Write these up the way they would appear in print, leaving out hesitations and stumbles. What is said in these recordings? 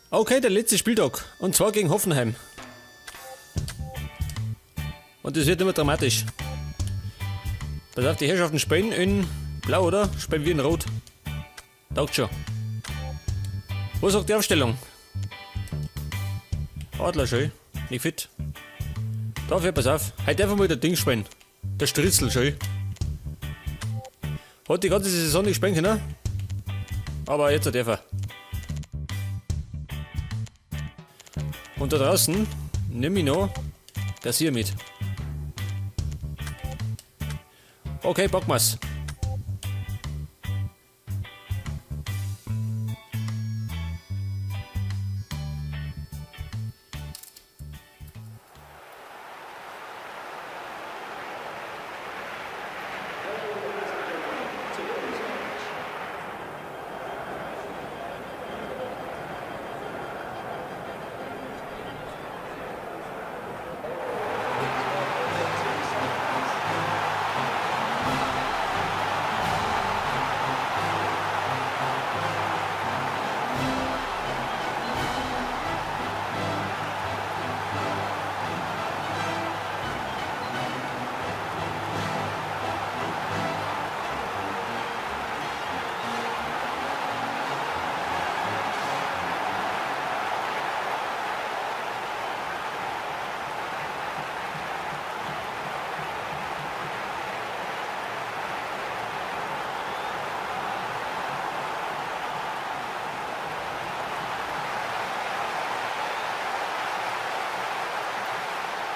Okay, der letzte Spieltag. Und zwar gegen Hoffenheim. Und das wird immer dramatisch. Pass auf, die Herrschaften spielen in Blau, oder? Spielen wir in Rot. Taugt schon. Was sagt die Aufstellung? Adler schön. Nicht fit. Dafür, pass auf. Heute einfach mal der Ding spielen. Der Stritzel schön. Hat die ganze Saison nicht spielen können. Aber jetzt darf er. Und da draußen nehme ich noch das hier mit. Okay, packen wir's.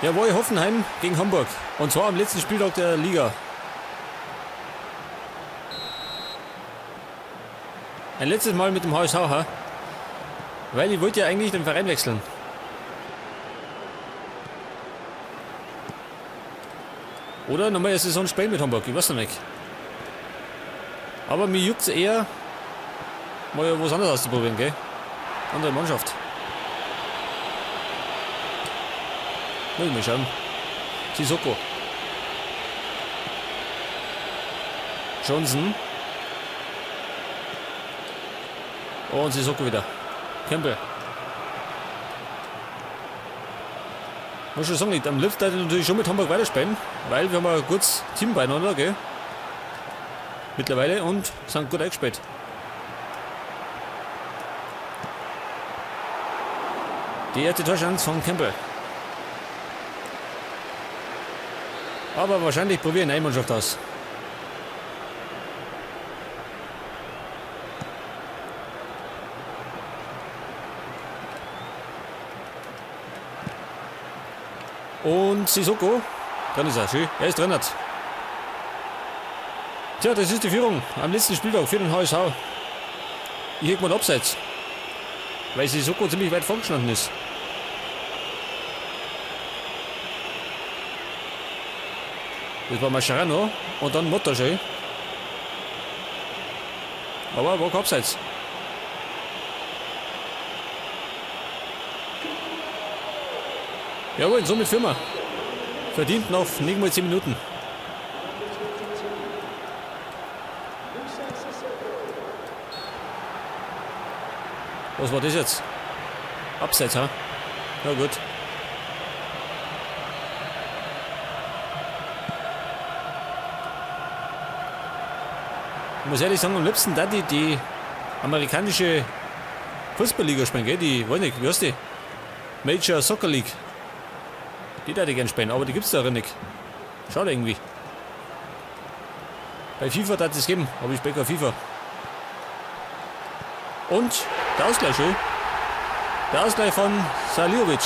Jawohl, Hoffenheim gegen Hamburg. Und zwar am letzten Spieltag der Liga. Ein letztes Mal mit dem HSV, ha? Weil ich wollte ja eigentlich den Verein wechseln. Oder nochmal eine Saison spielen mit Hamburg, ich weiß noch nicht. Aber mir juckt's eher, mal was anderes auszuprobieren, gell? Andere Mannschaft. Muss ich mal schauen. Sissoko. Johnson. Und Sissoko wieder. Campbell. Muss schon sagen, ich, am liebsten hätte ich natürlich schon mit Hamburg weiterspielen, weil wir haben ein gutes Team beieinander, gell? Mittlerweile und sind gut eingespielt. Die erste Torchance von Campbell. Aber wahrscheinlich probieren eine Mannschaft aus. Und Sissoko, drin ist er, schön, er ist drin. Tja, das ist die Führung am letzten Spieltag für den HSV. Ich hätte mal abseits, weil Sissoko ziemlich weit vorgestanden ist. Das war Mascherano und dann Motta schön. Aber war kein Abseits. Jawohl, somit führen wir. Verdient noch nicht mal 10 Minuten. Was war das jetzt? Abseits, ha? Na gut. Ich muss ehrlich sagen, am liebsten da die amerikanische Fußballliga spielen, gell? Die, weiß nicht, wie heißt die? Major Soccer League. Die da die gern spielen, aber die gibt's da nicht. Schade irgendwie. Bei FIFA hat es geben, aber ich spiele kein FIFA. Und der Ausgleich, schön. Der Ausgleich von Salihovic.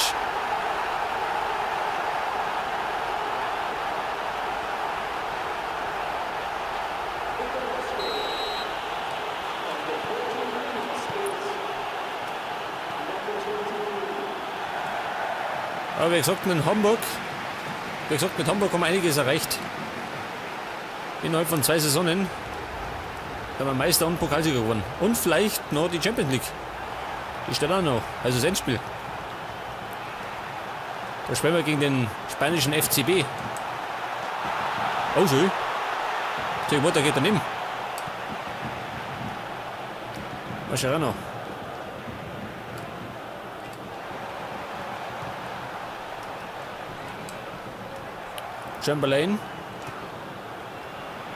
Aber wie gesagt, mit Hamburg, wie gesagt, mit Hamburg haben wir einiges erreicht. Innerhalb von 2 Saisonen haben wir Meister und Pokalsieger gewonnen. Und vielleicht noch die Champions League. Die steht auch noch, also das Endspiel. Da spielen wir gegen den spanischen FCB. Oh, schön. Der Motor geht daneben. Mascherano. Chamberlain.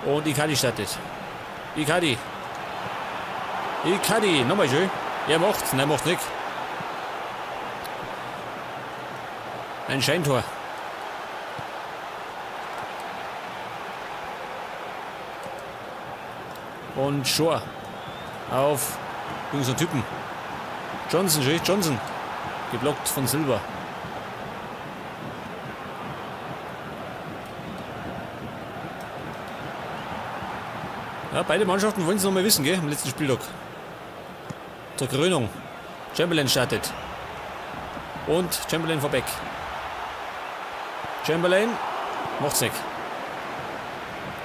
Und Icardi startet. Icardi. Icardi. Nochmal schön. Er macht. Nein, macht nicht. Ein Scheintor. Und Shore. Auf irgendeinen Typen. Johnson, schön. Johnson. Geblockt von Silva. Ja, beide Mannschaften wollen es noch mal wissen, gell? Am letzten Spieltag. Zur Krönung. Chamberlain startet. Und Chamberlain vor Beck. Chamberlain macht's nicht.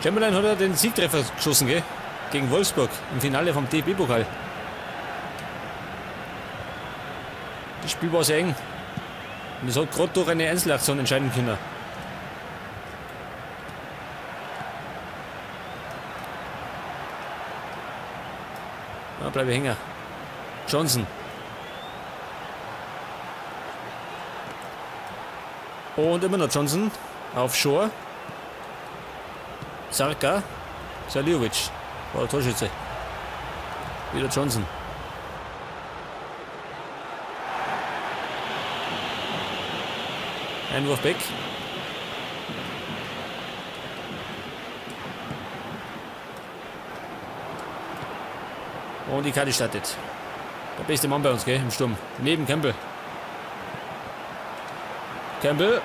Chamberlain hat ja den Siegtreffer geschossen, gell? Gegen Wolfsburg im Finale vom DFB-Pokal. Das Spiel war sehr eng. Und es hat gerade durch eine Einzelaktion entscheiden können. Ja, bleibe hängen. Johnson. Und immer noch Johnson. Auf Shore. Sarka. Saliovic. War der Torschütze. Wieder Johnson. Einwurf Beck. Und Icardi startet. Der beste Mann bei uns, gell, im Sturm. Neben Campbell. Campbell.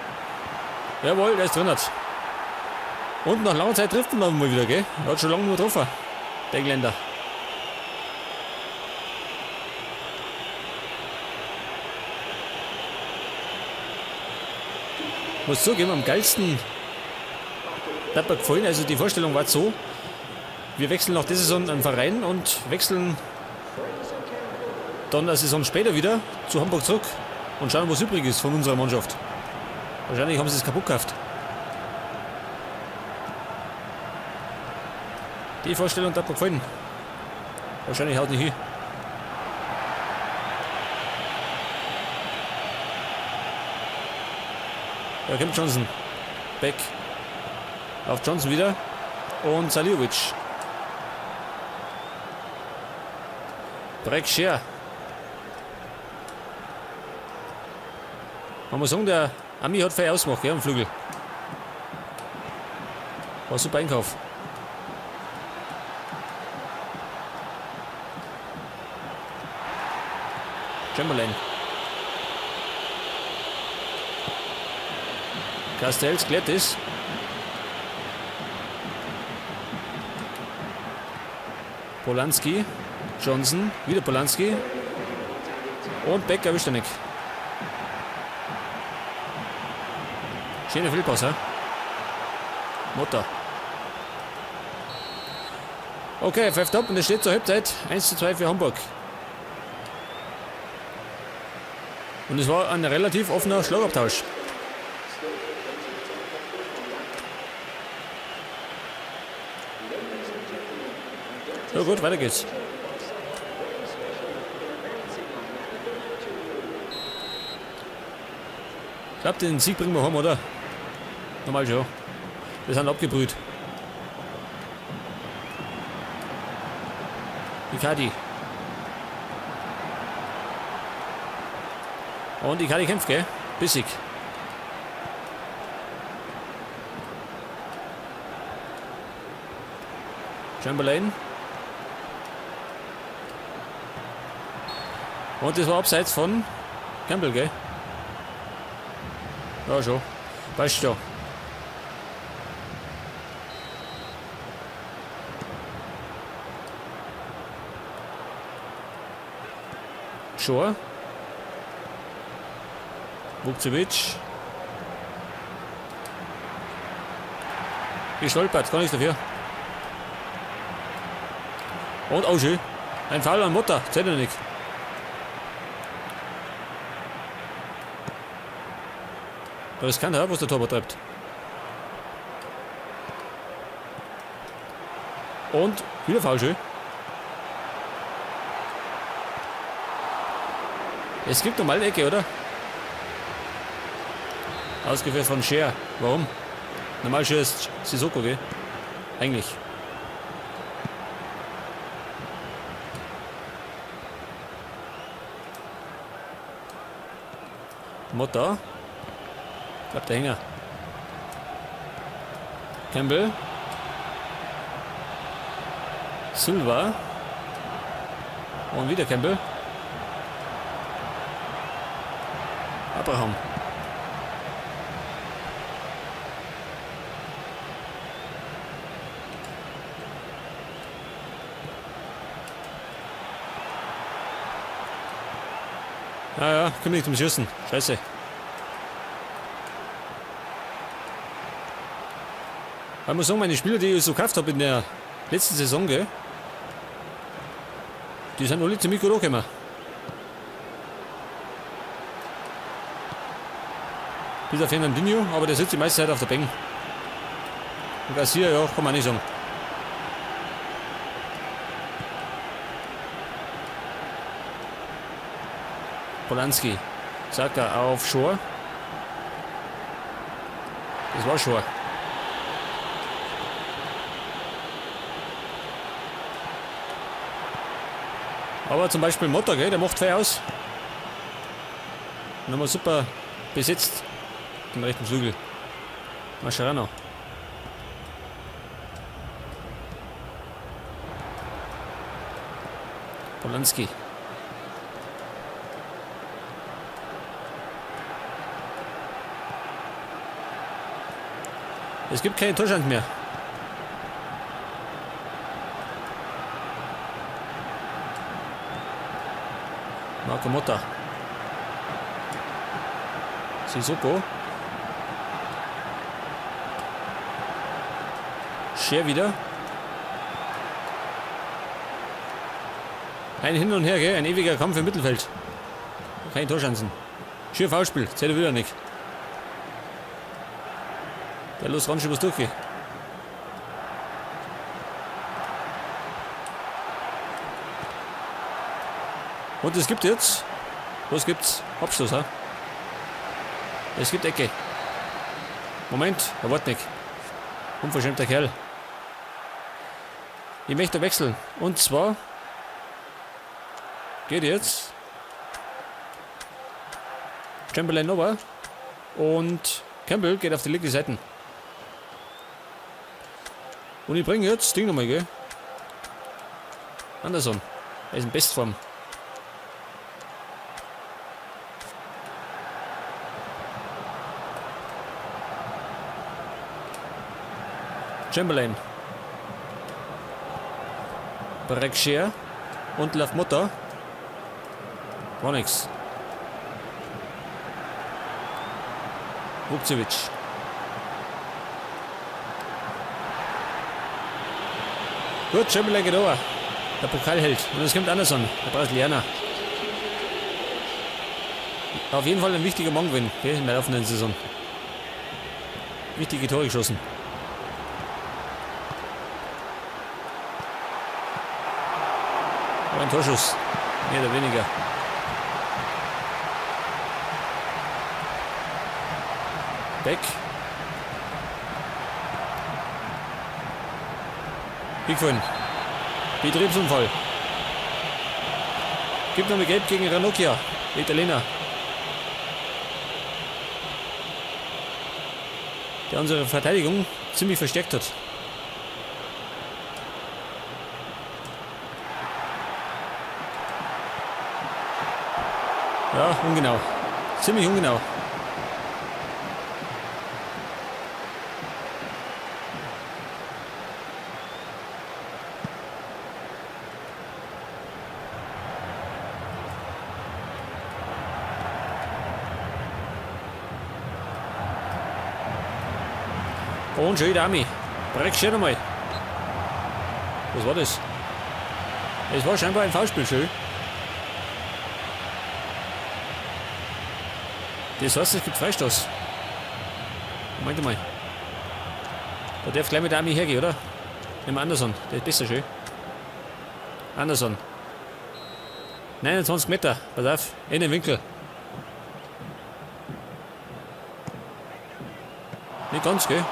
Jawohl, der ist drin. Hat. Und nach langer Zeit trifft man dann mal wieder, gell? Er hat schon lange nur getroffen. Der Engländer. Muss zugeben, am geilsten hat mir gefallen. Also die Vorstellung war so, wir wechseln nach dieser Saison einen Verein und wechseln dann eine Saison später wieder zu Hamburg zurück und schauen, was übrig ist von unserer Mannschaft. Wahrscheinlich haben sie es kaputt gekauft. Die Vorstellung hat mir gefallen. Wahrscheinlich haut nicht hin. Da kommt Johnson. Beck. Auf Johnson wieder. Und Saliovic. Breck Scher. Man muss sagen, der Ami hat fein ausgemacht, gell, am Flügel. War super Einkauf. Chamberlain. Castells klärt es. Polanski. Johnson. Wieder Polanski. Und Beck erwischt er nicht. Schöner Fehlpass, hä? Motta. Okay, pfeift ab und es steht zur Halbzeit 1:2 für Hamburg. Und es war ein relativ offener Schlagabtausch. Ja gut, weiter geht's. Ich glaub, den Sieg bringen wir heim, oder? Normal schon. Wir sind abgebrüht. Icardi. Und Icardi kämpft, gell? Bissig. Chamberlain. Und das war abseits von Campbell, gell? Ja, schon. Passt schon. Shore. Vukcevic. Gestolpert, gar nichts dafür. Und, oh schön. Ein Foul an Motta, zählt ja nicht. Riskant, was der Torwart treibt. Und wieder Foul, schön. Es gibt normal eine Ecke, oder? Ausgeführt von Scher. Warum? Normal schießt Sissoko, gell? Eigentlich. Motta. Bleibt der Hänger. Campbell. Silva. Und wieder Campbell. Abraham. Ja, ja, komm nicht zum Schießen. Scheiße. Ich muss sagen, meine Spieler, die ich so gekauft habe in der letzten Saison, gell, die sind alle ziemlich gut angekommen. Bis auf Fernandinho, aber der sitzt die meiste Zeit auf der Bank. Und Garcia, ja, kann man nicht sagen. Polanski. Saka auf Shore. Das war Shore. Aber zum Beispiel Motta, gell, der macht fein aus. Und haben wir super besetzt. Den rechten Flügel. Mascherano. Polanski. Es gibt keine Torchance mehr. Marco Motta. Sissoko. Scher wieder. Ein Hin und Her, gell? Ein ewiger Kampf im Mittelfeld. Keine Torchancen. Schier Foulspiel, zählt wieder nicht. Der los ran schon was durchgehen. Und es gibt jetzt. Was gibt's? Abschluss, ha? Es gibt Ecke. Moment, er wart nicht. Unverschämter Kerl. Ich möchte wechseln. Und zwar geht jetzt Chamberlain over und Campbell geht auf die linke Seite. Und ich bringe jetzt das Ding nochmal, gell? Anderson. Er ist in Bestform. Chamberlain. Brekshare und Lafmotta. War nix. Vukcevic. Gut, Chamberlain geht over. Der Pokalheld. Und es kommt Anderson, der Brasilianer. Auf jeden Fall ein wichtiger Mann gewesen, okay, in der laufenden Saison. Wichtige Tore geschossen. Aber ein Torschuss, mehr oder weniger. Beck. Hingefallen. Betriebsunfall. Gibt nochmal Gelb gegen Ranocchia, Italiener. Der unsere Verteidigung ziemlich verstärkt hat. Ja, ungenau. Ziemlich ungenau. Und schon wieder Ami. Breck schön einmal. Was war das? Es war scheinbar ein Foulspiel, schön. Das heißt, es gibt Freistoß. Moment mal. Da darf gleich mit der Ami hergehen, oder? Nehmen wir Anderson, der ist besser schön. Anderson. 29 Meter, pass auf, in den Winkel. Nicht ganz, gell?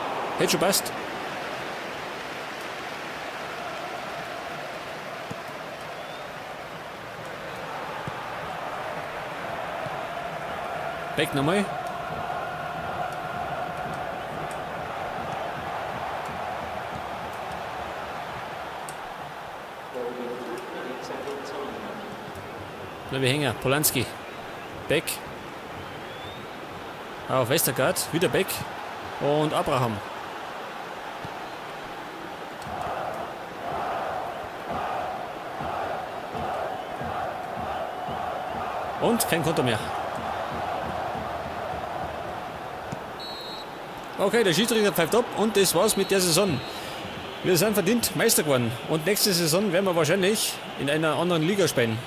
Hätte schon passt. Beck nochmal. Bleib hängen. Polanski. Beck. Auf Westergaard. Wieder Beck. Und Abraham. Und kein Konter mehr. Okay, der Schiedsrichter pfeift ab und das war's mit der Saison. Wir sind verdient Meister geworden und nächste Saison werden wir wahrscheinlich in einer anderen Liga spielen.